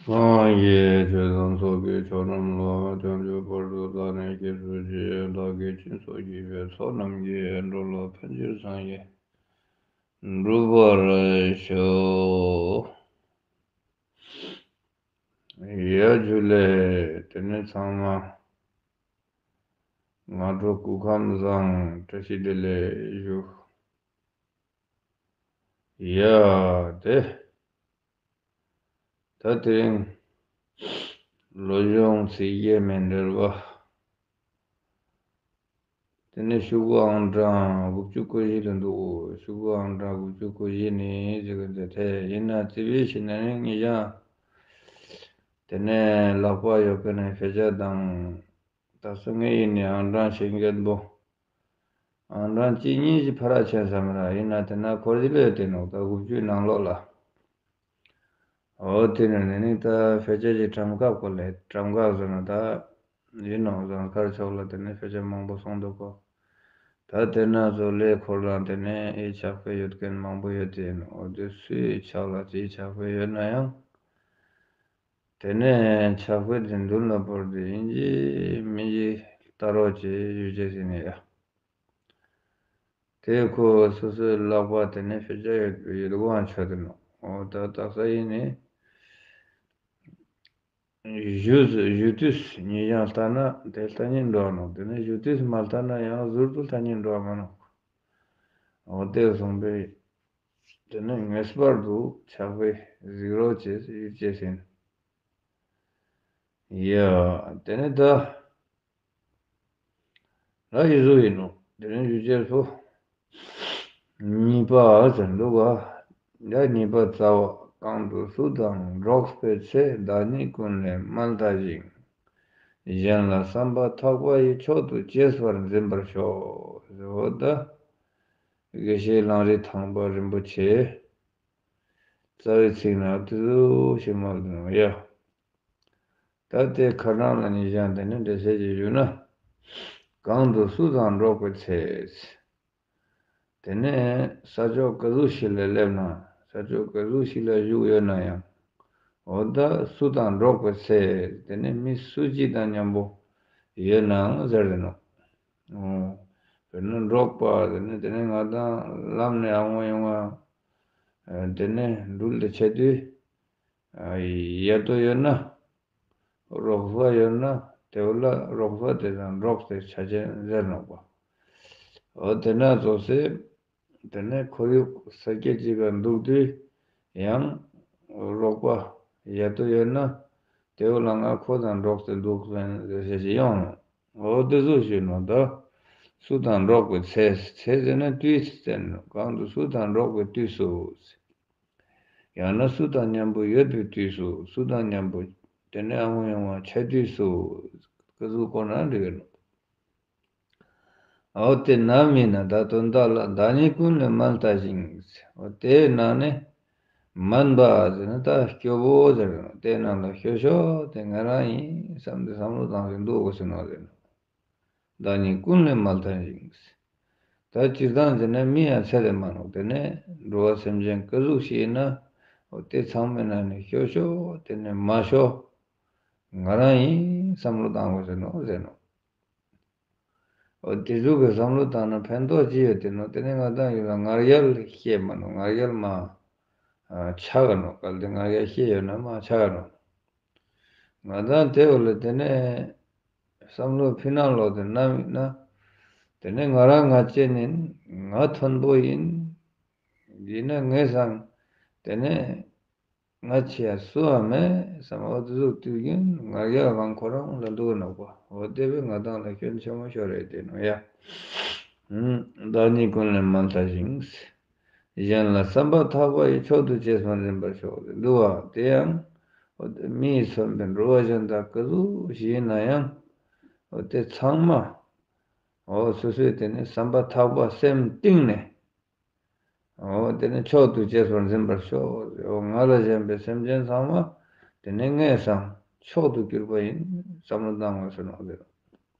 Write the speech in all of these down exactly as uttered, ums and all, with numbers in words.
སངས་རྒྱས་ཆོས་དང་ཚོགས་ཀྱི་མཆོག་རྣམས་ལ། བྱང་ཆུབ་བར་དུ་བདག་ནི་སྐྱེལ་བར་བགྱི། བདག་གིས་སྦྱིན་སོགས་བགྱིས་པའི་ཚོགས་རྣམས་ཀྱིས། འགྲོ་ལ་ཕན་ཕྱིར་སངས་རྒྱས་འགྲུབ་པར་ཤོག། ཡ་ཇུ་ལེ། དེ་ནས་ཚང་མ་སྔ་དྲོ་སྐུ་ཁམས་བཟང་། བཀྲ་ཤིས་བདེ་ལེགས་ཞུ། ཡ། དེ། ད་དེ་རིང་བློ་སྦྱོང་ཚིག་བརྒྱད་མའི་འགྲེལ་པ། དེ་ནས་ཤོག་གུ་ཨང་གྲངས་དགུ་བཅུ་གོ་བཞི་ལ་འདུག། ཤོག་གུ་ཨང་གྲངས་དགུ་བཅུ་གོ་བཞི་ནི་ཟེར་གི་འདུག། དེ་ཡིན་ན་རྩིས་པའི་ཕྱི་ནས་ངེད་ཅག་དེ་ནས་ལག་པ་ཡོད་མཁན་ནས་ཕལ་ཆེར་དང་། ད་སང་ངས་ཡིན་ནི་ཨང་གྲངས་ཤིང་རྒད་པོ། ཨང་གྲངས་གཅིག་གཉིས་ཀྱི་ཕར་ཕྱིན་ས་མི་རག། ཡིན་ན་དེ་ན་འཁོར་གྱི་ལོས་དེ་ནོ་ད་དགུ་བཅུའི་ནང་ལོགས་ལ། འོ་དེ་ནས་ནི་ནི་ད་ཕལ་ཆེར་གྱི་གྲམ་ཁ་སྐོར་ལས་གྲམ་ཁ་བཟོ་ན་ད་ཡིན་ནོ་ཟངས་དཀར་ཕྱོགས་ལ་དེ་ནས་ཕལ་ཆེར་མང་པོ་སོང་འདུག་གོ། ད་དེ་ན་ཚོ་ལས་འཁོར་ལ་དེ་ནས་ཨེ་ཕྱག་དཔེ་ཡོད་མཁན་མང་པོ་ཡོད་དེ་ཡིན་ནོ། འོ་དེ་སུའི་ཕྱག་ལ་ཅིའི་ཕྱག་དཔེ་ཡོད་ན་ཡང་། དེ་ནས་ཕྱག་དཔེ་དེ་མདུན་ལ་བོར་ཏེ་ཡིན་གཅིག་མིན་གཅིག་ལྟ་རོགས་བྱེད་ཞུ་བྱེད་ཟིན་ནས་ཡ། དེ་ཁོ་སོ་སོའི་ལག་པ་དེ་ནས་ཕྱི་རྒྱལ་ཡོད་པའི་ཡོད་དགོངས་ཆོད་དེ་ནོ། འོ་ད་དག་ས་ཡིན་ནི། ཞུ་ཞུ་དུས་ཉིད་ཀྱང་ལྟ་ན་དེ་ལྟ་ཉིད་འགྲོ་ནོ། དེ་ནས་ཞུ་དུས་མ་ལྟ་ན་ཡང་ཟུར་དུ་ལྟ་ཉིད་འགྲོ་མ་ནོ། འོ་དེ་གསུངས་པས། དེ་ནས་ངེས་པར་དུ་ཕྱག་དཔེ་གཟིགས་རོགས་བྱེད་ཞུ་བྱེད་ཟིན། ཡ། དེ་ནས་ད། ལ་ཡི་བཟོ་ཡིན་ནོ། དེ་ནས་ཞུ་རྒྱལ་སོ། གཉིས་པ་ཟེར་འདུག་ག། ཡ་གཉིས་པ་རྩ་བ། གང་དུ་སུ་དང་འགྲོགས་པའི་ཚེ། བདག་ཉིད་ཀུན་ལས་མ་ལྟ་ཞིང་། གཞན་ལ་བསམ་པ་ཐག་པ་ཡིས། མཆོག་ཏུ་གཅེས་པར་འཛིན་པར་ཤོག། ཟེར་བ་ད། དགེ་བཤེས་གླང་རི་ཐང་པ་རིན་པོ་ཆེ། རྩ་བའི་ཚིག་ན་དེ་ཚོ་ཞིག་མ་ལ་ཡ། ད་ལྟའི་ཁ་གྲངས་ལ་ཉེ་ཞང་དེ་ནི་འགྲེལ་བཤད་ཅིག་ཞུས་ན། གང་དུ་སུ་དང་འགྲོགས་པའི་ཚེ། དེ་ནས་ས་ཕྱོགས་ག་ཟུག་ཞིག་ལ་སླེབས་ན། ས་ཕྱོགས་ག་ཟུག་ཞིག་ལ་བཞུགས་ཡོད་ན་ཡང་། འོ་ད་སུ་དང་འགྲོགས་པའི་ཚེ། དེ་ནས་མི་སུ་གཅིག་དང་མཉམ་པོ་ཡོད་ནའང་ཟེར་རེད་ནོ། འོ། དཔེར་ན་འགྲོགས་པ་དེ་ནི་དེ་ནི་ང་དང་ལམ་ནས་ཨ་ངོ་ཡོང་བ། དེ་ནས་འགྲུལ་དུ་ཆེ་དུས། ཡ་དོ་ཡོད་ན། རོགས་པ་ཡོད་ན་དེ་བོ་ལ་རོགས་པ་དེ་དང་འགྲོགས་ཏེ་ཆ་ཅན་ཟེར་ནོག་པ། འོ་དེ་ན་ཙོགས་སེ། དེ་ནས་ཁོར་ཡུག་ས་སྐྱེ་གཅིག་ག་འདུག་དུས་ཡང་། རོགས་པ་ཡ་དོ་ཡོད་ན། དེ་བོ་ལ་ང་ཁོ་དང་འགྲོགས་ཏེ་འདུག་ཟེར་ཟེར་ཞིག་ཡོང་ནོ། འོ་དེ་ཚོ་ཞུས་ནོ་ད། སུ་དང་འགྲོགས་པའི་ཚེ། ཚེ་ཟེར་ན་དུས་ཟེར་ནོ། གང་དུ་སུ་དང་འགྲོགས་པའི་དུས་སུ། ཡང་ན་སུ་དང་མཉམ་པོ་ཡོད་པའི་དུས་སུ། སུ་དང་མཉམ་པོ་དེ་ནས་ཨ་ངོ་ཡོང་བ་ཆ་དུས་སུ། ཀ་ཟུག་གོ་ན་འགྲིག་གི་ནོ། འོ་དེ་ནམ་ཡིན་ན་ད་དོན་དག་ལ། བདག་ཉིད་ཀུན་ལས་མ་ལྟ་ཞིང་། འོ་དེའི་ནང་ནས་མན་པ་ཟེར་ན་ད་སྐྱོ་པོ་ཟེར་ནོ། དེའི་ནང་ལ་སྐྱོ་ཤོས་དེ་ང་རང་ཡིན་བསམ་སྟེ་བསམ་བློ་བཏང་ཞིག་འདུག་གོ་ཟེར་ནོ་ཟེར་ནོ། བདག་ཉིད་ཀུན་ལས་མ་ལྟ་ཞིང་། ད་སྤྱིར་བཏང་ཟེར་ན་མི་ཡང་ཚད་ལས་མ་ནོ། དེ་ནས་འགྲོ་བ་སེམས་ཅན་ག་ཟུག་ཞིག་ཡིན་ན། འོ་དེ་ཚང་མའི་ནང་ནས་སྐྱོ་ཤོས་དེ་ནས་མ་ཤོས་ང་རང་ཡིན་བསམ་བློ་བཏང་དགོས་ཟེར་ནོ་ཟེར་ནོ། འོ་དེ་ཟུག་གི་བསམ་བློ་བཏང་ན་ཕན་ཐོགས་ཅི་ཡོད་དེ་ནོ། དེ་ནས་ང་དང་ཡུལ་ལ་ང་རྒྱལ་སྐྱེས་མ་ནོ། ང་རྒྱལ་མ་ཆགས་ག་ནོ། གལ་ཏེ་ང་རྒྱལ་སྐྱེས་ཡོད་ན་མ་ཆགས་ག་ནོ། ང་དང་དེ་བོ་ལ་དེ་ནས་བསམ་བློ་ཕི་ནང་ལོག་དེ་ན་མིན་ན། དེ་ནས་ང་རང་ང་ཅན་ཡིན། ང་མཐོན་པོ་ཡིན། ཡིན་ན་ངས་བསམ། དེ་ནས་ང་ཆེ་ཡ་སུའང་མེད་བསམ། འོ་དེ་ཟུག་དུས་རྒྱུན་ང་རྒྱལ་གང་ཁོ་རང་ལ་འདུག་ནོག་པ། འོ་དེ་བས་ང་དང་ལ་སྐྱོན་ཆེན་མོ་ཤོར་རེད་དེ་ནོ་ཡ། བདག་ཉིད་ཀུན་ལས་མ་ལྟ་ཞིང་། གཞན་ལ་བསམ་པ་ཐག་པ་ཡིས། མཆོག་ཏུ་གཅེས་པར་འཛིན་པར་ཤོག་ཟེར་འདུག་བ། དེ་ཡང་། འོ་དེ་མི་ཡིས་མཚོན་པའི་འགྲོ་བ་གཞན་དག་ག་ཟུག་ཞིག་ཡིན་ན་ཡང་། འོ་དེ་ཚང་མ། འོ་སོ་སོའི་དེ་ནི་བསམ་པ་ཐག་པ་སེམས་གཏིང་ནས། འོ་དེ་ནི་མཆོག་ཏུ་གཅེས་པར་འཛིན་པར་ཤོག། འོ་ང་ལ་གཞན་པའི་སེམས་ཅན་ཚང་མ་དེ་ནི་ངས་བསམ་མཆོག་ཏུ་གྱུར་པ་ཡིན་བསམ་བློ་བཏང་དགོས་ཟེར་ནོ་ཟེར།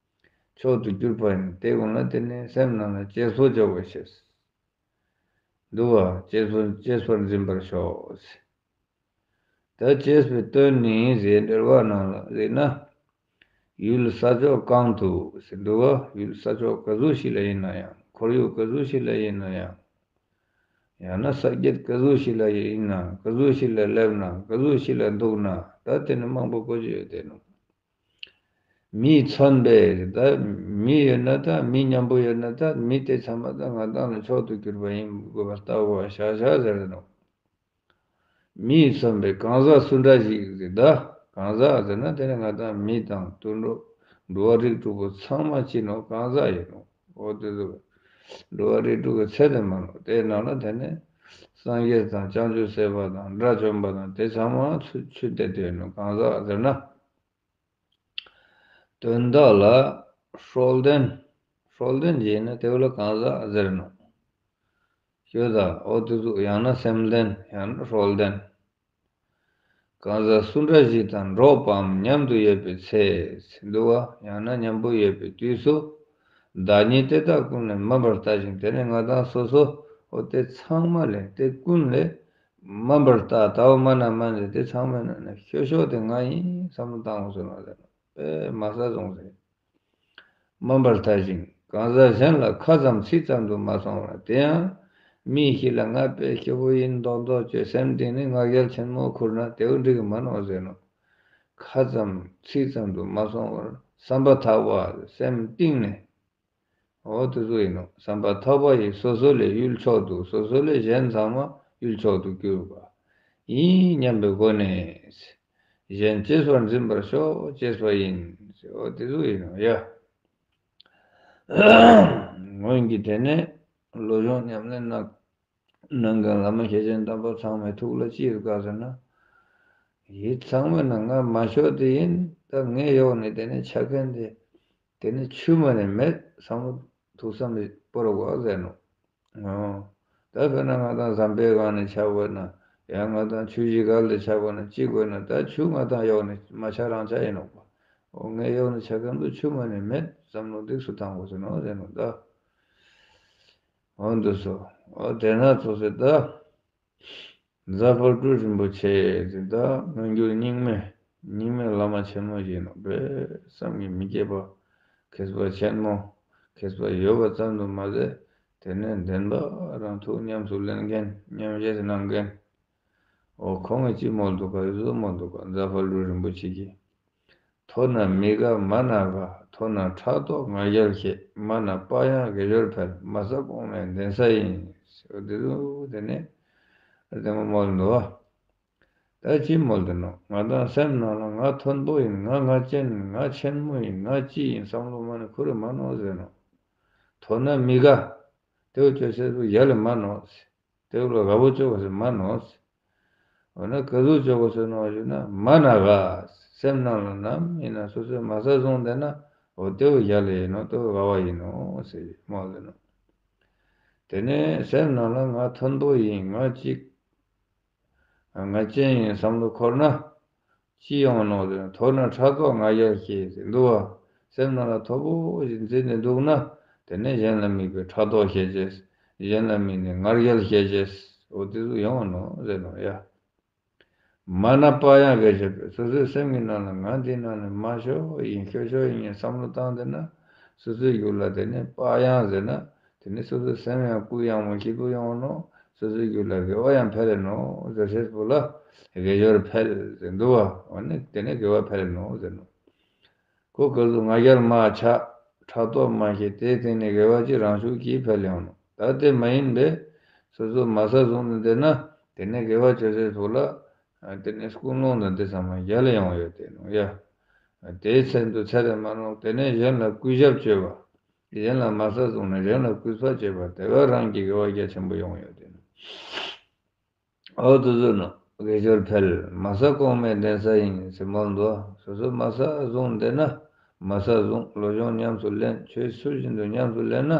མཆོག་ཏུ་གྱུར་པ་ཡིན་དེ་ཀུན་ལ་དེ་ནི་སེམས་ནང་ལ་གཅེས་པོ་འཇོག་དགོས་ཤེས། འདུག་བ། གཅེས་པོ་གཅེས་པར་འཛིན་པར་ཤོག། ད་ཅེས་པའི་དོན་ནི་ཟེར་འགྲེལ་བ་ནང་ལ་ཟེར་ན། ཡུལ་ས་ཕྱོགས་གང་དུ་ཟེར་འདུག་བ། ཡུལ་ས་ཕྱོགས་ག་ཟུག་ཞིག་ལ་ཡིན་ན་ཡང་། ཁོར་ཡུག་ག་ཟུག་ཞིག་ལ་ཡིན་ན་ཡང་། ཡང་ན་ས་དཀྱིལ་ག་ཟུག་ཞིག་ལ་ཡིན་ན། ག་ཟུག་ཞིག་ལ་སླེབས་ན། ག་ཟུག་ཞིག་ལ་འདུག་ན། ད་དེ་ནི་མང་པོ་གོ་རྒྱུ་ཡོད་དེ་ནོ། མིས་མཚོན་པའི་ད་མི་ཡོད་ན། ད་མི་མཉམ་པོ་ཡོད་ན། ད་མི་དེ་ཚང་མ་ད་ང་དང་ལ་མཆོག་ཏུ་གྱུར་པ་ཡིན་དགོས་པ་ལྟ་བུ་བ་ཤ་ཤ་ཟེར་ནོ། མིས་མཚོན་པའི་གང་ཟག་སུ་འདྲ་ཞིག་ཟེར། ད་གང་ཟག་ཟེར་ན་དེ་ནི་ང་དང་མི་དང་དུད་འགྲོ། འགྲོ་བ་རིགས་དྲུག་པོ་ཚང་མ་གཅིག་ནོ། གང་ཟག་ཡིན་ནོ། འོ་དེ་ཚོ་འགྲོ་བ་རིགས་དྲུག་གི་ཚད་དེ་མ་ནོ། དེའི་ནང་ལ་དེ་ནི་སངས་རྒྱས་དང་བྱང་ཆུབ་སེམས་དཔའ་དང་དགྲ་བཅོམ་པ་དང་དེ་ཚང་མ་ཚུད་ཚུད་དེ་དེ་ནོ། གང་ཟག་ཟེར་ན། དོན་དག་ལ་སྲོག་ལྡན། སྲོག་ལྡན་ཡིན་ན་དེ་བོ་ལ་གང་ཟག་ཟེར་ནོ། ཤོད་ད། འོ་དེ་ཚོ་ཡང་ན་སེམས་ལྡན། ཡང་ན་སྲོག་ལྡན། གང་ཟག་སུ་འདྲ་ཞིག་དང་འགྲོགས་པའམ་མཉམ་དུ་ཡོད་པའི་ཚེ་འདུག་བ། ཡང་ན་མཉམ་པོ་ཡོད་པའི་དུས་སུ། བདག་ཉིད་དེ་དག་ཀུན་ལས་དམན་པར་ལྟ་ཞིང་། དེ་ནི་ང་དང་སོ་སོ། འོ་དེ་ཚང་མ་ལས། དེ་ཀུན་ལས་དམན་པར་ལྟ། ད་འོ་དམན་ན་དམན་ཟེར། དེ་ཚང་མའི་ནང་ནས་ཤོས་ཤོས་དེ་ང་ཡིན་བསམ་བློ་བཏང་དགོས་ཟེར་ནོ་ཟེར། དཔེ་མ་ས་བཟུང་ཟེར། དམན་པར་ལྟ་ཞིང་། གང་ཟག་གཞན་ལ་ཁ་ཙམ་ཚིག་ཙམ་དུ་མ་སོང་བར། དེ་ཡང་མི་ཞིག་ལ་ང་དཔེ་སྐྱོ་པོ་ཡིན་མདོག་མདོག་བྱས། སེམས་གཏིང་ནས་ང་རྒྱལ་ཆེན་མོ་ཁུར་ན་དེ་བོ་འགྲིག་གི་མ་ནོ་ཟེར་ནོ། ཁ་ཙམ་ཚིག་ཙམ་དུ་མ་སོང་བར་བསམ་པ་ཐག་པ་སེམས་གཏིང་ནས། འོ་དེ་ཚོ་ཡིན་ནོ། བསམ་པ་ཐག་པ་ཡིས་སོ་སོ་ལས་ཡུལ་མཆོག་ཏུ། སོ་སོ་ལས་གཞན་ཚང་མ་ཡུལ་མཆོག་ཏུ་གྱུར་པ་ཡིན་སྙམ་པའི་སྒོ་ནས། གཞན་གཅེས་པར་འཛིན་པར་ཤོག། གཅེས་པ་ཡིན། འོ་དེ་ཚོ་ཡིན་ནོ་ཡ། སྔོན་གྱི་དེ་ནས་བློ་སྦྱོང་ཉམས་ལེན་གནང་གནང་མཁན་བླ་མ་ཞེ་ཆེན་དམ་པ་ཚང་མའི་ཐུགས་ལ་ཅི་ཡོད་ག་ཟེར་ན། ཡིད་ཚང་མའི་ནང་ང་མ་ཤོར་དེ་ཡིན། ད་ངའི་འོག་ནས་དེ་ནས་ཆ་མཁན་དེ། དེ་ནི་ཆུད་མ་ནས་མེད་བསམ་བློ་ཐུགས་བསམ་རེ་སྤོ་རོགས་ཟེར་ནོ། ཨོ། ད་དཔེར་ན་ང་དང་ཟམ་པའི་སྒང་ནས་ཆ་དགོས་ན། ཡང་ང་དང་ཆུ་བཞི་སྒང་ལ་ཆ་དགོས་ན། ཅི་དགོས་ན། ད་ཆུ་ང་དང་འོག་ནས་མ་ཆ་རང་ཆ་ཡིན་ནོ་པ། ཨོ་ངའི་འོག་ནས་ཆ་མཁན་པོ་ཆུད་མ་ནས་མེད་བསམ་བློ་འདི་སུ་བཏང་དགོས་ཟེར་ནོ་ཟེར་ནོ་ད། འོ་འདུག་སོ། འོ་དེ་ན་ཚོ་ཟེར་ད། རྫ་དཔལ་སྤྲུལ་རིན་པོ་ཆེ་ཟེར་ད་སྔ་འགྱུར་རྙིང་མའི་རྙིང་མའི་བླ་མ་ཆེན་མོ་ཞིག་ནོ། དཔེ་བསམ་གྱིས་མི་ཁྱབ་པ། མཁས་པ་ཆེན་མོ། མཁས་པ་ཡོད་པ་ཙམ་དུ་མ་ཟད། དེ་ནས་བདེན་པ་རང་ཐུགས་ཉམས་སུ་ལེན་མཁན། ཉམས་བཞེས་གནང་མཁན། འོ་ཁོང་གིས་ཅི་མོལ་འདུག་ག་ཡོད་ཟོ་མོལ་འདུག་ག་རྫ་དཔལ་སྤྲུལ་རིན་པོ་ཆེ་གིས། མཐོ་ན་མི་དགའ་མ་ན་དགའ། མཐོ་ན་ཕྲག་དོག་ང་རྒྱལ་ཞེས། མ་ན་དཔའ་ཡང་དགེ་སྦྱོར་འཕེལ། མ་ས་གོང་མའི་གདན་ས་ཡིན། འོ་དེ་ཚོ་དེ་ནས་རྫ་མོ་མོལ་འདུག་བ། ད་ཅི་མོལ་འདུག་ནོ། ང་དང་སེམས་ནང་ལ་ང་མཐོན་པོ་ཡིན། ང་ང་ཅན། ང་ཆེན་མོ་ཡིན། ང་ཅི་ཡིན་བསམ་བློ་མ་ནི་ཁུར་མ་ནོ་ཟེར་ནོ། མཐོ་ན་མི་དགའ། དེ་བོ་ཅོ་ཤེས་སུ་ཡ་ལེ་མ་ནོ། དེ་བོ་ལ་དགའ་བོ་ཅོ་གོ་ཟེར་མ་ནོ། འོ་ན་ག་ཟུག་ཅོ་གོ་ཟེར་ནོ་ཞུ་ན། མ་ན་དགའ། སེམས་ནང་ལ་ནམ་ཡིན་ན་སོ་སོའི་མ་ས་བཟུང་བསྡད་ན། འོ་དེ་བོ་ཡ་ལེ་ཡིན་ནོ། དེ་བོ་དགའ་བ་ཡིན་ནོ་ཟེར་མོལ་ལེ་ནོ། དེ་ནས་སེམས་ནང་ལ་ང་མཐོན་པོ་ཡིན། ང་གཅིག་ང་ཅན་ཡིན་བསམ་བློ་འཁོར་ན། ཅི་ཡོང་ནོ་ཟེར་ན། མཐོ་ན་ཕྲག་དོག་ང་རྒྱལ་ཞེས་ཟེར་འདུག་བ། སེམས་ནང་ལ་མཐོ་པོ་ཞིག་འཛིན་ནས་འདུག་ན། དེ་ནས་གཞན་ལ་དམིགས་པའི་ཕྲག་དོག་སྐྱེ་ཅེས། གཞན་ལ་དམིགས་ནས་ང་རྒྱལ་སྐྱེ་ཅེས། འོ་དེ་ཚོ་ཡོང་ནོ་ཟེར་ནོ་ཡ། མ་ན་དཔའ་ཡང་དགེ་སྦྱོར་འཕེལ། སོ་སོའི་སེམས་ཀྱི་ནང་ལ་ང་འདི་ནང་ནས་མ་ཤོར་ཡིན། ཤོར་ཤོར་ཡིན་ཡིན་བསམ་བློ་བཏང་བསྡད་ན། སོ་སོའི་རྒྱུད་ལ་དེ་ནས་དཔའ་ཡང་ཟེར་ན། དེ་ནས་སོ་སོའི་སེམས་ཡང་གུ་ཡངས་མོ་སྐྱིད་པོ་ཡོང་ནོ། སོ་སོའི་རྒྱུད་ལ་དགེ་བ་ཡང་འཕེལ་ནོ། ཟེར་ཤེས་པོ་ལ་དགེ་སྦྱོར་འཕེལ་ཟེར་འདུག་བ། འོ་ནི་དེ་ནས་དགེ་བ་འཕེལ་ནོ་ཟེར་ནོ། ཁོ་ག་ཟུག་ང་རྒྱལ་མ་ཆགས། ཕྲག་དོག་མ་སྐྱེས། དེའི་སྟེང་ནས་དགེ་བ་ཅིག་རང་ཤུགས་ཀྱིས་འཕེལ་ཡོང་ནོ། ད་དེ་མ་ཡིན་པས། སོ་སོ་མ་ས་བཟུང་ནས་བསྡད་ན། དེ་ནས་དགེ་བ་ཅོ་ཤེས་པོ་ལ། དེ་ནས་ཀུན་སློང་དང་དེ་ཚང་མ་ཡ་ལེ་ཡོང་ཡོད་དེ་ནོ་ཡ། དེའི་མཚན་དུ་ཚེ་རེ་མ་ནོ། དེ་ནས་གཞན་ལ་གུས་ཞབས་བྱེད་པ། གཞན་ལ་མ་ས་བཟུང་ནས་གཞན་ལ་གུས་པ་བྱེད་པ་དེ་བས་རང་གི་དགེ་བ་རྒྱ་ཆེན་པོ་ཡོང་ཡོད་དེ་ནོ། འོ་དེ་ཚོ་ནོ། དགེ་སྦྱོར་འཕེལ། མ་ས་གོང་མའི་གདན་ས་ཡིན་ཟེར་མོལ་འདུག་སོ་སོ་མ་ས་བཟུང་བསྡད་ན། མ་ས་བཟུང་། བློ་སྦྱོང་ཉམས་སུ་ལེན། ཆོས་ཚུལ་བཞིན་དུ་ཉམས་སུ་ལེན་ན།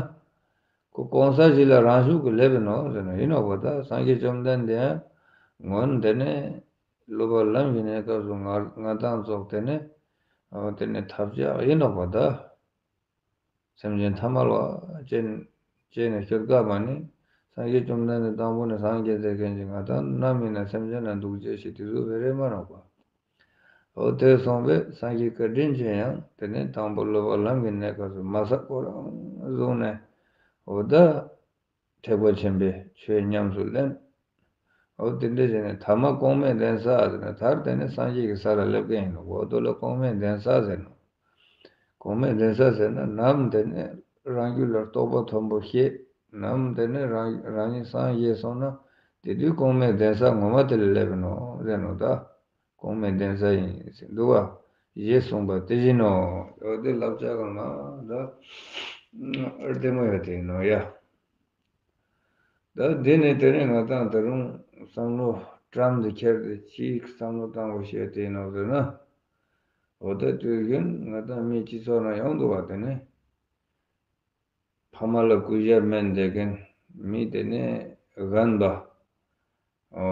ཁོ་གོང་ས་ཞིག་ལ་རང་ཤུགས་ཀྱིས་སླེབས་ནོ་ཟེར་ནོ་ཡིན་ནོ་བ། ད་སངས་རྒྱས་བཅོམ་ལྡན་འདས་སྔོན་དེ་ནས་སློབ་པ་ལམ་བཞིན་གནས་སྐབས་སུ་ང་ང་དང་ཚོགས་དེ་ནས། འོ་དེ་ནས་ཐབས་ཆག་ཡིན་ནོ་བ་ད། སེམས་ཅན་ཐ་མལ་བ་ཅན་ཅན་ནས་སྐྱོད་དཀའ་མ་ནི། སངས་རྒྱས་བཅོམ་ལྡན་འདས་དང་པོ་ནས་སངས་རྒྱས་མཛད་མཁན་གྱི་ང་དང་ནམ་ཡིན་ན་སེམས་ཅན་ལ་འདུག་བྱེད་ཞིག་དེ་ཚོ་བེ་རེ་མ་རག་པ། འོ་དེ་སོང་པས་སངས་རྒྱས་བཀའ་དྲིན་ཅན་ཡང་དེ་ནས་དང་པོ་སློབ་པ་ལམ་གྱི་གནས་སྐབས་སུ་མ་ཟག་ཁོ་རང་བཟུང་ནས། འོ་ད་ཐེག་པ་ཆེན་པོའི་ཆོས་ཉམས་སུ་ལེན། འོ་དེ་འདྲ་བྱས་ནས་ཐ་མ་གོང་མའི་གདན་ས་ཟེར་ན་མཐར་དེ་ནས་སངས་རྒྱས་ཀྱི་ས་ལ་སླེབས་མཁན་ཡིན་ནོ། འོ་དེ་ལ་གོང་མའི་གདན་ས་ཟེར་ནོ། གོང་མའི་གདན་ས་ཟེར་ན་ནམ་དེ་ནས་རང་རྒྱུད་ལ་རྟོགས་པ་མཐོན་པོ་སྐྱེས། ནམ་དེ་ནས་རང་རང་ཉིད་སངས་རྒྱས་སོང་ན་དེ་དུས་གོང་མའི་གདན་ས་ངོ་མ་དེ་ལ་སླེབས་ནོ་ཟེར་ནོ་ད། གོང་མའི་གདན་ས་ཡིན་ཟེར་འདུག་བ། ཞེས་གསུངས་པ་དེ་བཞིན་ནོ། འོ་དེ་བསླབ་བྱ་གང་ལ་ད་ལྟད་མོ་ཡོད་དེ་ཡིན་ནོ་ཡ། ད་འདི་ནས་དེ་ནས་ང་དང་ད་རུང་བསམ་བློ་བཀྲམ་དེ་ཁྱེར་ཏེ་ཅིག་བསམ་བློ་བཏང་དགོས་ཤེས་དེ་ཡིན་ནོ་ཟེར་ན། འོ་ད་དུས་རྒྱུན་ང་དང་མི་སྤྱི་ཚོགས་ནང་ཡོང་འདུག་བ། དེ་ནས་ཕ་མ་ལ་གུས་ཞབས་མེད་བསྡད་མཁན། མི་དེ་ནས་རྒན་པ། འོ་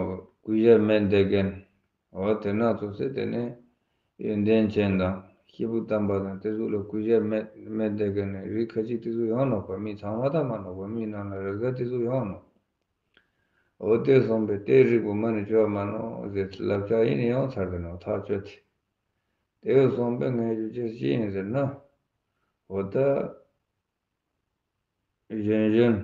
གུས་ཞབས་མེད་བསྡད་མཁན། འོ་དེ་ན་ཚོ་ཟེར་དེ་ནས་ཡོན་ཏན་ཅན་དང་སྐྱེས་བུ་དམ་པ་དང་དེ་ཚོ་ལ་གུས་ཞབས་མེད་མེད་བསྡད་མཁན་ནི་རིགས་ཁ་ཅིག་དེ་ཚོ་ཡོང་ནོག་པ། མི་ཚང་མ་ད་མ་ནོག་པ། མི་ནང་ལ་རེ་འགའ་དེ་ཚོ་ཡོང་ནོག། འོ་དེ་སོང་པས་དེ་རིགས་པོ་མ་ནི་བཅོས་མ་ནོག་ཟེར་བསླབ་བྱ་ཡིན་ནི་ཡོང་ཚར་དེ་ནོག་ཐག་ཆོད་དེ། དེ་སོང་པས་ངས་ཞུ་ཅེས་ཅི་ཡིན་ཟེར་ན། འོ་ད། གཞོན་གཞོན།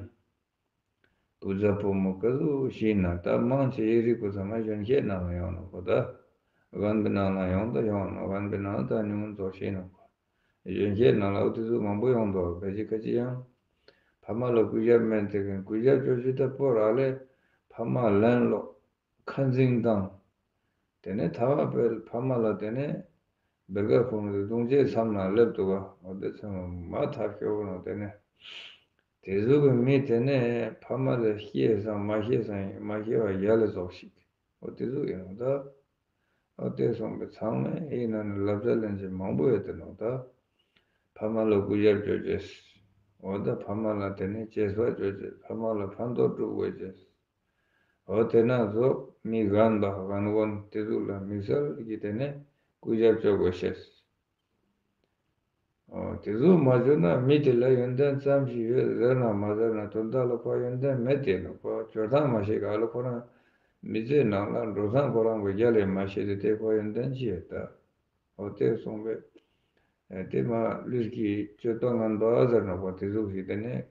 བུ་ཚ་བུ་མོ་ག་ཚོད་ཤི་ན་ད་མང་ཆེ་ཡི་རིགས་པོ་ཚང་མ་གཞོན་སྐྱེས་ནང་ལ་ཡོང་ནོག་པ་ད། རྒན་པའི་ནང་ལ་ཡོང་ད་ཡོང་ནོག། རྒན་པའི་ནང་ད་ཉུང་ཙོགས་ཤི་ནོག་པ། གཞོན་སྐྱེས་ནང་ལ་འོ་དེ་ཚོ་མང་པོ་ཡོང་འདུག་ག་ཅི་ག་ཅི་ཡང་། ཕ་མ་ལ་གུས་ཞབས་མེད་དེ་གན་གུས་ཞབས་ཅོ་ཅི་ད་པོ་རག་ལས། ཕ་མ་ལན་སློག། ཁ་འཛིང་བཏང་། དེ་ནས་ཐ་མ་དཔེ་ཕ་མ་ལ་དེ་ནས་བེར་ཀ་ཁུར་ནས་རྡུང་རྗེས་མཚམས་ལ་སླེབས་འདུག་ག་འོ་དེ་ཚང་མ་ཐག་ཤོར་བ་ནོ། དེ་ནས་དེ་ཟུག་གི་མི་དེ་ནས་ཕ་མ་ལ་ཤེས་སང་མ་ཤེས་སང་མ་ཤེས་པ་ཡ་ལ་རྫོགས་ཤིག་འོ་དེ་ཟུག་ཡིན་ནོ་ད། འོ་དེ་སོང་པས་ཚང་མས་ཡིན་ན་ནི་བསླབ་བྱ་ལེན་བྱེད་མང་པོ་ཡོད་དེ་ནོ་ད། ཕ་མ་ལ་གུས་ཞབས་ཅོ་ཅེས། འོ་ད་ཕ་མ་ལ་དེ་ནས་གཅེས་པ་ཅོ་ཅེས། ཕ་མ་ལ་ཕན་ཐོགས་སྒྲུབ་དགོས་ཅེས། འོ་དེ་ན་ཚོ་མི་རྒན་པ་རྒན་རྒོན་དེ་ཚོ་ལ་དམིགས་བསལ་གྱིས་དེ་ནས་གུས་ཞབས་ཅོ་དགོས་ཤེས། འོ་དེ་ཚོ་མ་བྱོས་ན་མི་དེ་ལ་ཡོན་ཏན་ཙམ་ཞིག་ཡོད་ཟེར་ན་མ་ཟེར་ན་དོན་དག་ལ་ཁོ་ཡོན་ཏན་མེད་དེ་ནོ། ཁོ་བྱོ་སྟངས་མ་ཤེས་ག་ལ་ཁོ་རང་མི་ཚེ་ནང་ལ་འགྲོ་སྟངས་ཁོ་རང་གི་རྒྱ་ལས་མ་ཤེས་དེ་དེ་ཁོ་ཡོན་ཏན་ཅི་ཡོད་ད། འོ་དེ་སོང་པས། དེ་མ་ལུས་ཀྱི་སྤྱོད་པ་ངན་པ་ཟེར་ནོ་པ་དེ་ཟུག་ཞིག་དེ་ནས།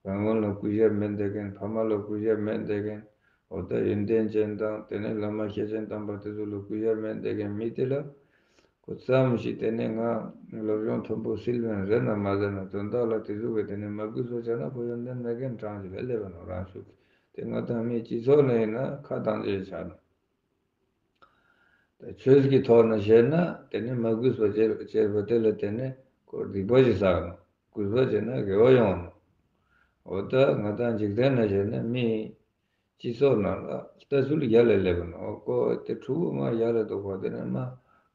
རང་ངོ་ལ་གུས་ཞབས་མེད་བསྡད་མཁན། ཕ་མ་ལ་གུས་ཞབས་མེད་བསྡད་མཁན། འོ་ད་ཡོན་ཏན་ཅན་དང་དེ་ནས་བླ་མ་སྐྱེས་ཆེན་དམ་པ་དེ་ཚོ་ལ་གུས་ཞབས་མེད་བསྡད་མཁན་མི་དེ་ལ། ཁོ་ཙམ་ཞིག་དེ་ནས་ང་སློབ་སྦྱོང་མཐོན་པོ་སིལ་བན་ཟེར་ན་མ་ཟེར་ན་དོན་དག་ལ་དེ་ཚོ་གི་དེ་ནས་མ་གུས་པ་བྱས་ན་ཁོ་ཡོན་ཏན་མེད་མཁན་གྲངས་ཀྱི་ལས་སླེབས་པ་ནོ་རང་ཤུགས་ཀྱིས། དེ་ང་དང་མི་སྤྱི་ཚོགས་ནས་ཡིན་ན་ཁ་བཏང་རྗེས་ཆགས་ནོ། ད་ཆོས་ཀྱི་ཐོག་ནས་བཤད་ན་དེ་ནི་མ་གུས་པ་བྱས་བྱས་པ་དེ་ལ་དེ་ནི་ཁོ་སྡིག་པ་ཞིག་བསགས་ནོ། གུས་པ་བྱས་ན་དགེ་བ་ཡོང་ནོ། འོ་ད་ང་དང་འཇིག་རྟེན་ན་བཤད་ན་མི་སྤྱི་ཚོགས་ནང་ལ་ལྟ་ཚུལ་ཡར་ལས་སླེབས་ནོ། ཁོ་དེ་ཕྲུ་གུ་མ་ཡར་ལས་འདུག་པ་དེ་ནི་མ་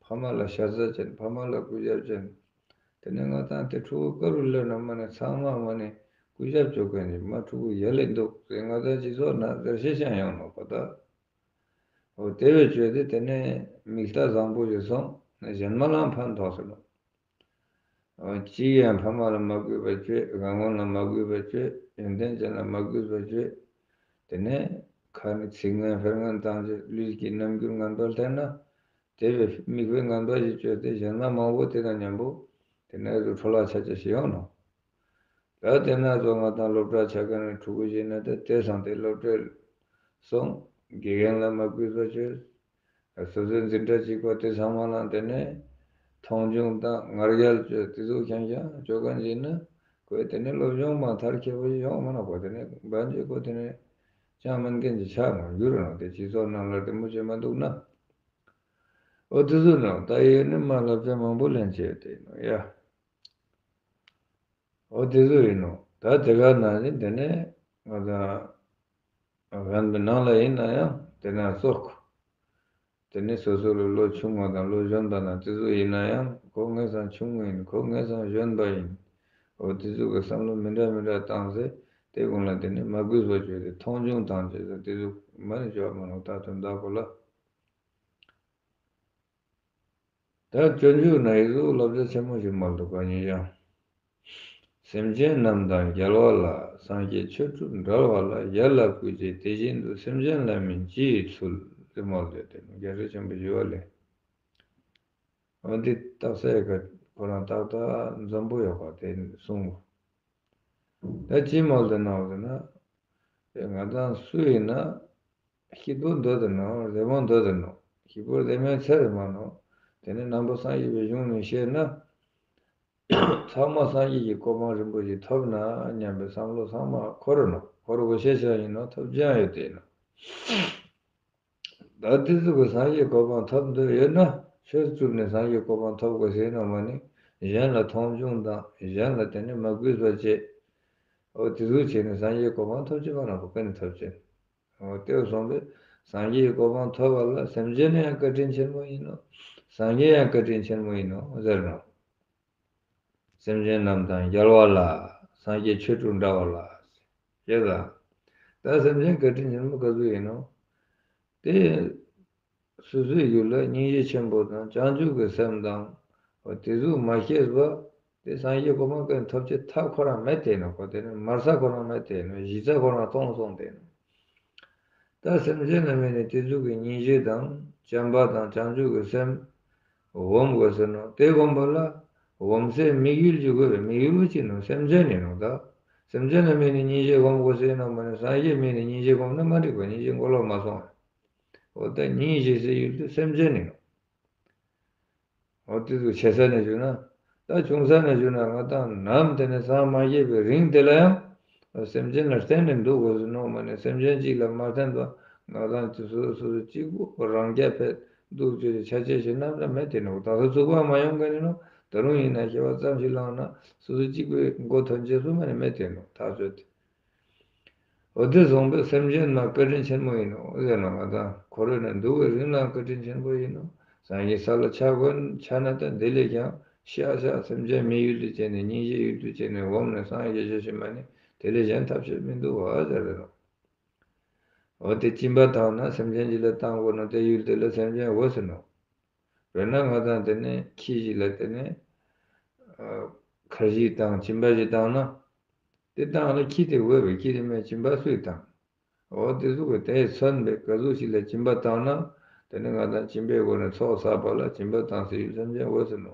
ཕ་མ་ལ་ཤ་ཚ་ཅན། ཕ་མ་ལ་གུས་ཞབས་ཅན། དེ་ནི་ང་དང་དེ་ཕྲུ་གུ་ཀ་རུ་སླེབས་ན་མ་ནི་ཚང་མ་མ་ནི་གུས་ཞབས་བྱོ་མཁན་ནི་མ་ཕྲུ་གུ་ཡར་ལས་འདུག་དེ་ང་དང་སྤྱི་ཚོགས་ནང་དེར་ཤེས་ཤང་ཡོང་ནོ་པ་ད། འོ་དེ་བས་བཅོས་ཏེ་དེ་ནས་མིག་ལྟ་བཟང་པོ་ཞིག་སོང་ན་གཞན་མ་ལའང་ཕན་ཐོགས་སོ་ནོ། འོ་གཅིག་ཡང་ཕ་མ་ལ་མ་གུས་པ་བཅོས། རྒན་རྒོན་ལ་མ་གུས་པ་བཅོས། ཡོན་ཏན་ཅན་ལ་མ་གུས་པ་བཅོས། དེ་ནས་ཁ་ནས་ཚིག་ངན་ཕར་ངན་བཏང་རྗེས་ལུས་ཀྱི་རྣམ་འགྱུར་ངན་པ་ལྷན་ན། དེ་བས་མིག་དཔེ་ངན་པ་ཞིག་བཅོས་ཏེ་གཞན་མ་མང་པོ་དེ་དང་མཉམ་པོ་དེ་ནས་རུ་འཕྲོ་བརླག་ཆ་ཆ་ཞིག་ཡོང་ནོ། ད་དེ་ན་ཚོ་ང་དང་སློབ་གྲྭ་ཆ་མཁན་ནི་ཕྲུ་གུ་ཞིག་ན་ད་དེ་སང་དེ་སློབ་གྲྭར་སོང་། དགེ་རྒན་ལ་མ་གུས་པ་བཅོས། སོ་སོའི་འཛིན་གྲྭ་གཅིག་པ་དེ་ཚང་མ་ལ་དེ་ནས་མཐོང་ཆུང་དང་ང་རྒྱལ་བཅོས། དེ་ཚོ་ཤང་ཤང་བཅོ་མཁན་ཞིག་ན་ཁོས་དེ་ནས་སློབ་སྦྱོང་མ་མཐར་འཁྱོལ་བ་ཞིག་ཡོང་མ་ནོག་པ། དེ་ནས་བན་ཆོས་ཁོ་དེ་ནས་ཅང་མིན་མཁན་གྱི་ཆགས་མ་འགྱུར་རོ། དེ་སྤྱི་ཚོགས་ནང་ལ་དེ་མོ་བྱེད་མ་འདུག་ན། འོ་དེ་ཚོ་ནང་ད་ཡོད་ནི་མ་བསླབ་བྱ་མང་པོ་ལེན་བྱས་དེ་ནོ་ཡ། འོ་དེ་ཚོ་ཡིན་ནོ། ད་དེ་ག་ན་ནི་དེ་ནས་ང་དང་རྒན་པའི་ནང་ལ་ཡིན་ན་ཡང་དེ་ན་ཙོག་དེ་ནས་སོ་སོ་ལས་ལོ་ཆུང་བ་དང་ལོ་གཞོན་པ་དང་དེ་ཚོ་ཡིན་ན་ཡང་ཁོ་ངེད་ཚང་ཆུང་ངུ་ཡིན། ཁོ་ངེད་ཚང་གཞོན་པ་ཡིན། འོ་དེ་ཚོ་གི་བསམ་བློ་མི་འདྲ་མི་འདྲ་བཏང་ཚེ་དེ་ཀུན་ལ་དེ་ནས་མ་གུས་པ་བཅོས་ཏེ་མཐོང་ཆུང་བཏང་བྱས་ཚེ་དེ་ཚོ་མ་ནི་བཅོས་མ་ནོ་ད་དོན་དག་པོ་ལ། ད་སྤྱོད་འཇུག་ན་ཡི་ཟུག་བསླབ་བྱ་ཆེན་མོ་ཞིག་མ་འདུག་ག་ཉིད་ཀྱང་། སེམས་ཅན་རྣམས་དང་རྒྱལ་བ་ལ། སངས་རྒྱས་ཆོས་དྲུག་འདྲ་བ་ལ། ཡར་ལ་བསྐུལ་བྱེད་དེ་བཞིན་དུ། སེམས་ཅན་ལ་མིན་ཅི་ཡི་ཚུལ། དེ་མོ་ལས་དེ་རྒྱལ་སྲས་ཆེན་པོ་ཞི་བ་ལྷས། འོ་འདི་རྟགས་གསལ་ག་ཁོ་རང་ཏག་ཏག་འཛོམས་པོ་ཡོད་པ་དེ་གསུངས་པ། ད་ཅི་མོ་ལས་གནང་བ་ན། ང་དང་སུ་ཡིན་ན། སྐྱིད་པོ་འདོད་དེ་ནོ། བདེ་མོ་འདོད་དེ་ནོ། སྐྱིད་པོ་བདེ་མོའི་ཚད་རེ་མ་ནོ། དེ་ནི་རྣམ་པ་སངས་རྒྱས་པའི་གཞུང་ནས་བཤད་ན། ཚང་མ་སངས་རྒྱས་ཀྱི་གོ་འཕང་རིན་པོ་ཆེ་ཐོབ་ན་སྙམ་པའི་བསམ་བློ་ཚང་མ་འཁོར་རོ་ནོ། འཁོར་དགོས་ཤེས་ཆགས་ཡིན་ནོ། ཐོབ་ཀྱང་ཡོད་དེ་ནོ། ད་དེ་ཚོ་གི་སངས་རྒྱས་གོ་འཕང་ཐོབ་འདོད་ཡོད་ན། ཆོས་བཙུགས་ནས་སངས་རྒྱས་གོ་འཕང་ཐོབ་དགོས་ཟེར་ནོ་མ་ནི། གཞན་ལ་མཐོང་ཆུང་དང་གཞན་ལ་དེ་ནི་མ་གུས་པ་བྱེད། འོ་དེ་ཚོ་བྱས་ནས་སངས་རྒྱས་གོ་འཕང་ཐོབ་ཅེས་པ་ན་གོ་ཀ་ནས་ཐོབ་ཅེས། འོ་དེ་སོང་པས་སངས་རྒྱས་གོ་འཕང་ཐོབ་པ་ལ་སེམས་ཅན་ནི་ཡང་བཀའ་དྲིན་ཆེན་མོ་ཡིན་ནོ། སངས་རྒྱས་ཡང་བཀའ་དྲིན་ཆེན་མོ་ཡིན་ནོ་ཟེར་ནོ། སེམས་ཅན་རྣམས་དང་རྒྱལ་བ་ལ། སངས་རྒྱས་ཆོས་དྲུག་འདྲ་བ་ལ། ཞེས་དང་། ད་སེམས་ཅན་བཀའ་དྲིན་ཆེན་མོ་ག་ཚོད་ཡིན་ནོ། དེ། སོ་སོའི་ཡུལ་ལ་སྙིང་རྗེ་ཆེན་པོ་དང་བྱང་ཆུབ་ཀྱི་སེམས་དང་། དེ་ཚོ་མ་སྐྱེས་པ། དེ་སངས་རྒྱས་གོ་འཕང་ཀུན་ཐོབ་ཅེས་ཐབས་ཁོ་རང་མེད་དེ་ནོ། ཁོ་དེ་ནི་མར་ས་ཁོ་རང་མེད་དེ་ནོ། གཞི་རྩ་ཁོ་རང་སྟོང་སོང་དེ་ནོ། ད་སེམས་ཅན་ལ་དམིགས་ནས་དེ་ཚོ་གི་སྙིང་རྗེ་དང་བྱམས་པ་དང་བྱང་ཆུབ་ཀྱི་སེམས་སྒོམ་དགོས་ཟེར་ནོ། དེ་སྒོམ་པ་ལ་སྒོམ་སའི་དམིགས་ཡུལ་གྱི་དགོས་པའི་དམིགས་ཡུལ་བོ་ཅི་ནོ། སེམས་ཅན་ཡིན་ནོ་ད། སེམས་ཅན་ལ་དམིགས་ནས་སྙིང་རྗེ་སྒོམ་དགོས་ཟེར་ནོ་མ་ནི་སངས་རྒྱས་དམིགས་ནས་སྙིང་རྗེ་སྒོམ་ན་མ་འགྲིག་པ། སྙིང་རྗེ་འགོག་ལོག་མ་སོང་བས། འོ་ད་སྙིང་རྗེ་ཟེར་ཡུལ་དེ་སེམས་ཅན་ཡིན་ནོ། འོ་དེ་ཚོ་ཆེ་ས་ནས་བརྗོད་ན། ད་ཆུང་ས་ནས་བརྗོད་ན་ང་དང་ནམ་དེ་ནས་སངས་མ་རྒྱས་པའི་རིང་དེ་ལ་ཡང་། སེམས་ཅན་ལ་བརྟེན་ནས་འདུག་དགོས་སུ་ནོ་མ་ནས་སེམས་ཅན་གཅིག་ལ་མ་བརྟེན་པ། ང་དང་དེ་སོ་སོ་སོ་སོ་གཅིག་པུ་རང་རྐྱ་འཕེར་འདུག་ཅེས་ཆ་ཅེས་ཤིག་རྣམ་པ་མེད་དེ་ནོ། ད་ལྟ་ཚུགས་པ་མ་ཡོང་མཁན་ནི་ནོ། ད་རུང་ཡིན་ན་སྐྱེ་བ་ཙམ་ཞིག་བླངས་ན་སོ་སོ་གཅིག་པུའི་མགོ་ཐོན་ཅེས་སུ་མ་ནས་མེད་དེ་ནོ། ཐག་ཆོད་དེ། འོ་དེ་བཟུང་པའི་སེམས་ཅན་ལ་བཀའ་དྲིན་ཆེན་མོ་ཡིན་ནོ་ཟེར་ནོ། ང་དང་འཁོར་བའི་ནང་འདུག་པའི་རིང་ལ་བཀའ་དྲིན་ཆེན་པོ་ཡིན་ནོ། སངས་རྒྱས་ས་ལ་ཆ་དགོས་ཆ་ན་ད་འདི་ལས་ཀྱང་ཤ་ཤ་སེམས་ཅན་མི་ཡུལ་དུ་བྱས་ནས་སྙིང་རྗེ་ཡུལ་དུ་བྱས་ནས་འོམ་ནས་སངས་རྒྱས་ཤེས་ཤིག་མ་ནི་དེ་ལས་གཞན་ཐབས་ཤེས་མི་འདུག་བ་ཟེར་རེ་ནོ། འོ་དེ་སྦྱིན་པ་བཏང་ན་སེམས་ཅན་གྱི་ལ་བཏང་དགོས་ནོ། དེ་ཡུལ་དེ་ལ་སེམས་ཅན་འོ་ཟེར་ནོ། དཔེར་ན་ང་དང་དེ་ནས་ཁྱི་ཞིག་ལ་དེ་ནས་ཁར་ཞིག་བཏང་སྦྱིན་པ་ཞིག་བཏང་ན། དེ་བཏང་ན་ཁྱི་དེ་འོས་པའི་ཁྱི་དེ་མེད་སྦྱིན་པ་སུས་བཏང་། འོ་དེ་ཟུག་གི་དེ་མཚོན་པའི་ག་ཟུག་ཞིག་ལ་སྦྱིན་པ་བཏང་ན། དེ་ནི་ང་དང་སྦྱིན་པའི་སྒོ་ནས་ཚོགས་བསགས་པ་ལ་སྦྱིན་པ་བཏང་ཟེར་ཡུལ་སེམས་ཅན་འོས་ཟེར་ནོ།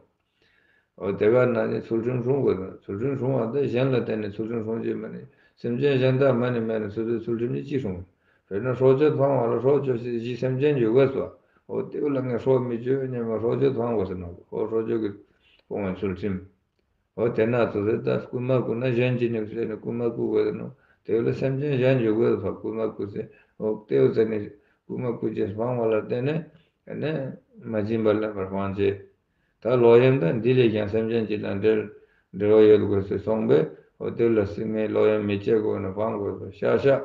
འོ་དེ་ག་ན་ནི་ཚུལ་ཁྲིམས་སྲུང་དགོས་ནོ། ཚུལ་ཁྲིམས་སྲུང་བ་དེ་གཞན་ལ་བརྟེན་ནས་ཚུལ་ཁྲིམས་སྲུང་རྒྱུ་མ་ནི་སེམས་ཅན་གཞན་དག་མ་ནི་མེད་ན་སོ་སོའི་ཚུལ་ཁྲིམས་ནི་ཅི་སྲུང་། དཔེར་ན་སྲོག་གཅོད་སྤང་བ་ལ་སྲོག་གཅོད་ཞེས་སེམས་ཅན་གྱི་འོས་སོ། འོ་དེ་ལ་ངས་སྲོག་མི་གཅོད་སྙམ་པ་སྲོག་གཅོད་སྤང་དགོས་ཟེར་ནོ། འོ་སྲོག་གཅོད་ཀྱི་སྤོང་བའི་ཚུལ་ཁྲིམས། འོ་དེ་ན་ཚོ་རེ་ད་རྐུན་མ་རྐུ་ན་གཞན་གྱིས་ནི་ཟེར་ནས་རྐུན་མ་རྐུ་དགོས་ནོ། དེ་ལ་སེམས་ཅན་གཞན་གྱི་དགོས་སོ། རྐུན་མ་རྐུ་ཚེ་འོ་དེ་བོ་ཟེར་ནས་རྐུན་མ་རྐུ་ཅེས་སྤང་བ་ལ་བརྟེན་ནས་ནི་མ་སྦྱིན་པ་ལེན་པར་སྤང་བྱེད། ད་ལོག་གཡེམ་དང་འདི་ལས་ཀྱང་སེམས་ཅན་གྱི་ལ་འབྲེལ་འབྲེལ་བ་ཡོད་དགོས་སུ་སོང་པས་འོ་དེ་ལ་སྲིད་མེད་ལོག་གཡེམ་མི་བྱེད་དགོས་ནས་སྤང་དགོས་སོ། ཤ་ཤ།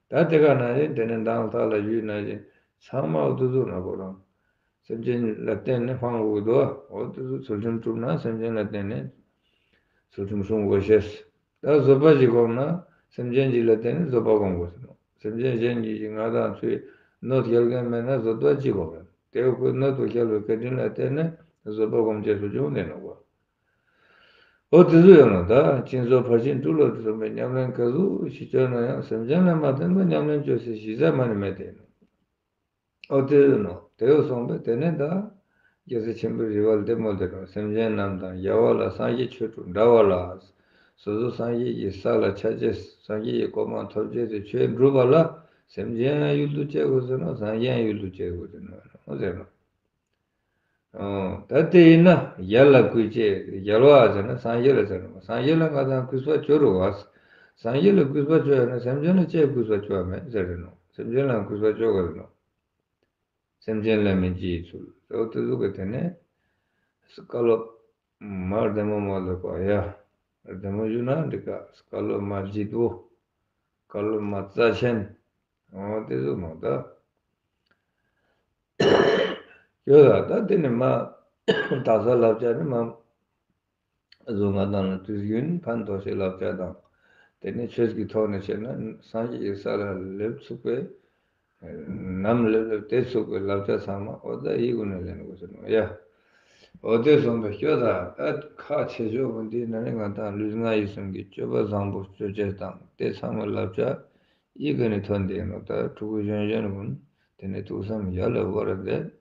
ད་དེ་ག་ན་ཡིན་དེ་ནས་མདང་ཐག་ལ་ཡུལ་ན་ཡིན་ཚང་མ་འོ་དུ་ཟུག་ན་ཁོ་རང་། སེམས་ཅན་ལ་བརྟེན་ནས་སྤང་དགོས་འདུག་འོ་དེ་ཚོ་ཚུལ་ཁྲིམས་བསྒྲུབས་ན་སེམས་ཅན་ལ་བརྟེན་ནས་ཚུལ་ཁྲིམས་སྲུང་དགོས་ཤེས། ད་བཟོད་པ་ཞིག་སྒོམ་ན་སེམས་ཅན་ཞིག་ལ་བརྟེན་ནས་བཟོད་པ་སྒོམ་དགོས་ཟེར་ནོ། སེམས་ཅན་གཞན་གྱིས་ང་དང་ཚོས་གནོད་སྐྱེལ་མཁན་མེད་ན་བཟོད་པ་ཅི་སྒོམ་རེད། དེ་ཁོས་གནོད་དུ་སྐྱེལ་བའི་བཀའ་དྲིན་ལ་བརྟེན་ནས་བཟོད་པ་སྒོམ་བྱས་སུ་བྱུང་ནས་ནོ་གོ། འོ་དེ་ཚོ་ཡོད་ནོ། ད་སྦྱིན་སོགས་ཕར་ཕྱིན་དྲུག་ལ་བརྩོན་པའི་ཉམས་ལེན་ག་ཟུག་ཞིག་བྱས་ན་ཡང་སེམས་ཅན་ལ་མ་བརྟེན་པར་ཉམས་ལེན་བྱོས་ཟེར་གཞི་རྩ་མ་ནི་མེད་དེ་ནོ། ཨོ་དེ་ཡོད་ནོ། དེ་ཡོད་སོང་པས་དེ་ནས་ད་རྒྱལ་སྲས་ཆེན་པོའི་རིགས་པ་ལ་དེ་མོ་དེ་རུ་སེམས་ཅན་རྣམས་དང་རྒྱལ་བ་ལ། སངས་རྒྱས་ཆོས་དྲུག་འདྲ་བ་ལ། སོ་སོ་སངས་རྒྱས་ཀྱི་ས་ལ་ཆ་བྱེད་སངས་རྒྱས་ཀྱི་གོ་འཕང་ཐོབ་བྱེད་དེ་ཆོས་སྒྲུབ་པ་ལ་སེམས་ཅན་ཡང་ཡུལ་དུ་བྱེད་དགོས་ཟེར་ནོ། སངས་རྒྱས་ཡང་ཡུལ་དུ་བྱེད་དགོས་ཟེར་ནོ་ཟེར་ནོ། ཨོ་ད་དེ་ཡིན་ན་ཡར་ལ་གུས་བྱེད་རྒྱལ་བ་ཟེར་ན་སངས་རྒྱས་ལ་ཟེར་ནོ། སངས་རྒྱས་ལ་ང་དང་གུས་པ་བྱོས་རུ་བ། སངས་རྒྱས་ལ་གུས་པ་བྱོས་ཡོད་ན་སེམས་ཅན་ལ་ཅིའི་གུས་པ་བྱོས་མེད་ཟེར་རེ་ནོ། སེམས་ཅན་ལ་གུས་པ་བྱོས་དགོས་ནོ། སེམས་ཅན་ལ་མིན་ཅི་ཡི་ཚུལ། དེ་འོ་དེ་ཟུག་གི་དེ་ནས་བཀའ་སློབ་མ་བདེ་མོ་མ་ལེགས་པ་ཡ། བདེ་མོ་ཞུ་ན་འགྲིག་ག་བཀའ་སློབ་མ་ལྗིད་པོ། བཀའ་སློབ་མ་རྩ་ཆེན། འོ་དེ་ཟུག་མ་ད། ཡོད་ལ་ད་དེ་ནས་མ་དག་ས་བསླབ་བྱ་ནི་མ། གཟུངས་སྔགས་དང་ལ་དུས་རྒྱུན་ཕན་ཐོགས་ཤིག་བསླབ་བྱ་དང་། དེ་ནས་ཆོས་ཀྱི་ཐོག་ནས་བཤད་ན་སངས་རྒྱས་ཀྱི་ས་ལ་སླེབས་ཚུགས་པའི། ནམ་སླེབས་སླེབས་དེ་ཚུགས་པའི་བསླབ་བྱ་ཚང་མ་ཨོ་ད་ཡིད་ཀུན་ནས་ལེན་དགོས་ཟེར་ནོ་ཡ། འོ་དེ་སོང་པའི་སྐྱོ་ད་ད་ཁག་ཆེ་ཤོས་པོ་འདི་ན་ནི་ང་དང་ལུས་ངག་ཡིད་གསུམ་གྱི་སྤྱོད་པ་བཟང་པོ་སྤྱོད་བྱེད་དང་དེ་ཚང་མ་བསླབ་བྱ་ཡི་གེ་ནས་ཐོན་བསྡད་ནོ། ད་ཕྲུ་གུ་གཞོན་གཞོན་ཀུན་དེ་ནས་ཐུགས་བསམ་ཡར་ལ་བོར་མཛད།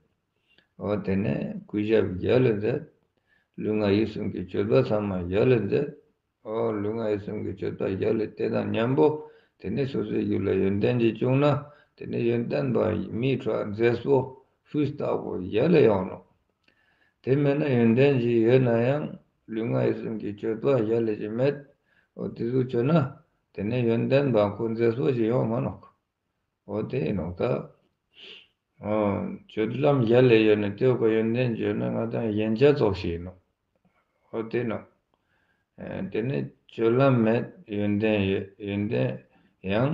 འོ་དེ་ནས་གུས་ཞབས་ཡར་ལ་མཛད། ལུས་ངག་ཡིད་གསུམ་གྱི་སྤྱོད་པ་ཚང་མ་ཡར་ལ་མཛད། ཨོ་ལུས་ངག་ཡིད་གསུམ་གྱི་སྤྱོད་པ་ཡར་ལ་དེ་དང་མཉམ་པོ། དེ་ནས་སོ་སོའི་རྒྱུད་ལ་ཡོན་ཏན་ཅིག་བྱུང་ན། དེ་ནས་ཡོན་ཏན་པ་མིའི་ཁྲོད་མཛེས་པོ་ཕུས་བཏགས་པོ་ཡར་ལ་ཡོང་ནོ། དེ་མེད་ན་ཡོན་ཏན་ཅིག་ཡོད་ན་ཡང་ལུས་ངག་ཡིད་གསུམ་གྱི་སྤྱོད་པ་ཡར་ལ་ཅིག་མེད། ཨོ་དེ་ཚོ་བྱོས་ན། དེ་ནས་ཡོན་ཏན་པ་ཁོ་མཛེས་པོ་ཅིག་ཡོང་མ་ནོག། འོ་དེ་ཡིན་ནོ་ད། ཨོ། སྤྱོད་ལམ་ཡར་ལ་ཡོད་ན་དེ་ཀོ་ཡོན་ཏན་བརྗོད་ན་ང་དང་ཡན་ཆད་ཙོགས་ཤིག་ཡིན་ནོ། འོ་དེ་ནོ། ཨེ་དེ་ནི་སྤྱོད་ལམ་མེད་ཡོན་ཏན་ཡོད། ཡོན་ཏན་ཡང་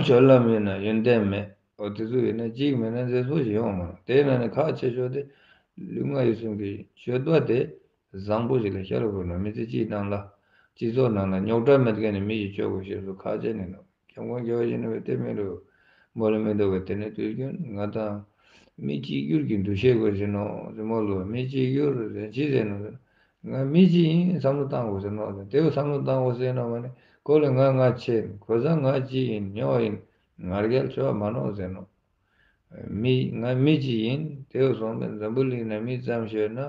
སྤྱོད་ལམ་ཡོད་ན་ཡོན་ཏན་མེད། འོ་དེ་ཚོ་ཡོད་ན་གཅིག་མེད་ན་མཛེས་པོ་ཞིག་ཡོང་མ་རུང་། དེ་ན་ནི་ཁག་ཆེ་ཤོས་དེ་ལུས་ངག་ཡིད་གསུམ་གྱི་སྤྱོད་པ་དེ་བཟང་པོ་ཞིག་ལ་ཤར་དགོས་ནོ། མི་ཚེ་གཅིག་ནང་ལ་སྤྱི་ཚོགས་ནང་ལ་རྙོག་དྲ་མེད་མཁན་ནི་མི་ཞིག་སྤྱོད་དགོས་ཞེས་སུ་ཁག་ཆེ་ནི་ནོ། སྐྱབས་མགོན་རྒྱལ་བ་ཡིད་བཞིན་ནོར་བུས་དེ་མི་རུ་མོ་ལ་མི་འདུག་གི། དེ་ནས་དུས་རྒྱུན་ང་དང་མི་གཅིག་གྱུར་གྱི་འདུ་ཤེས་དགོས་ཟེར་ནོ། རི་མོ་ལོ་མི་གཅིག་གྱུར་ཟེར་ཅི་ཟེར་ནོ། ང་མི་གཅིག་ཡིན་བསམ་བློ་བཏང་དགོས་ཟེར་ནོ། དེ་བསམ་བློ་བཏང་དགོས་ཟེར་ནོ་མ་ནི་ཁོ་ལ་ང་ང་ཆེ་ཁོ་ཚང་ང་གཅིག་ཡིན་ཉོ་ཡིན་ང་རྒྱལ་ཆེ་བ་མ་ནོ་ཟེར་ནོ། མི་ང་མི་གཅིག་ཡིན། དེ་བསམ་པའི་འཛམ་བུ་གླིང་ན་མི་ཙམ་ཤོད་ན།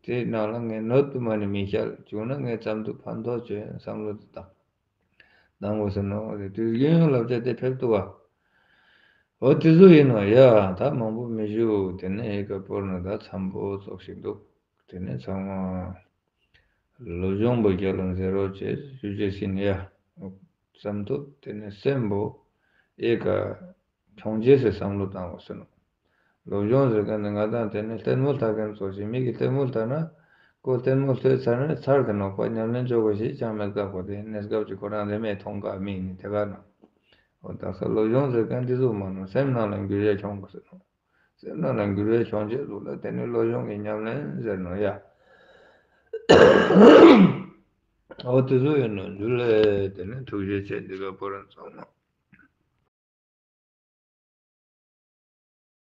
དེ་ནང་ལ་ངས་ནོར་དུ་མ་ནི་མི་ཤར་བྱུང་ན་ངས་ཙམ་དུ་ཕན་ཐོགས་བྱོས་བསམ་བློ་དེ་བཏང་། གནང་དགོས་ཟེར་ནོ། དེ་དུས་རྒྱུན་བསླབ་བྱ་དེ་ཕེབས་ཐུབ་པ། འོ་དེ་ཚོ་ཡིན་ནོ་ཡ། ད་མང་པོ་མི་ཞུ། དེ་ནས་ཨེ་ཀ་པོར་ན་ད་འཚམ་པོ་ཙོགས་ཤིག་འདུག། དེ་ནས་ཚང་མ་སློབ་སྦྱོང་པོ་རྒྱབ་ལ་མཛད་རོགས་བྱེད་ཞུ་རྒྱུ་ཡིན་ཡ། བསམ་ཐུབ། དེ་ནས་སེམས་པོ་ཨེ་ཀ་ཁྱོང་བྱེད་ཟེར་བསམ་བློ་བཏང་དགོས་ཟེར་ནོ། སློབ་སྦྱོང་ཟེར་མཁན་ནི་ང་དང་དེ་ནི་ལྟད་མོ་ལྟ་མཁན་ཚོ་ཞིག་མི་གིས་ལྟད་མོ་ལྟ་ན། ཁོ་ལྟད་མོ་ལྟོས་ཚར་ན་ཚར་གི་ནོ། ཁོ་ཉམས་ལེན་བྱེད་དགོས་ཞེས་ཅང་མེད་ཀ། ཁོ་དེ་གནས་སྐབས་ཀྱི་ཁོ་རང་ལས་མེད་མཐོང་ག་མི་ནི་དེ་ག་ནོ། འོ་ད་ས་སློབ་སྦྱོང་ཟེར་མཁན་འདི་ཚོ་མ་ནོ། སེམས་ནང་ལ་འགྱུར་བ་ཁྱོང་དགོས་ཟེར་ནོ། སེམས་ནང་ལ་འགྱུར་བ་ཁྱོང་བྱེད་ལུགས་ལ་དེ་ནི་སློབ་སྦྱོང་གི་ཉམས་ལེན་ཟེར་ནོ་ཡ། འོ་དེ་ཚོ་ཡིན་ནོ། འཇུ་ལེ། དེ་ནི་ཐུགས་རྗེ་ཆེ། འདི་ག་པོ་ར་ཚང་མ།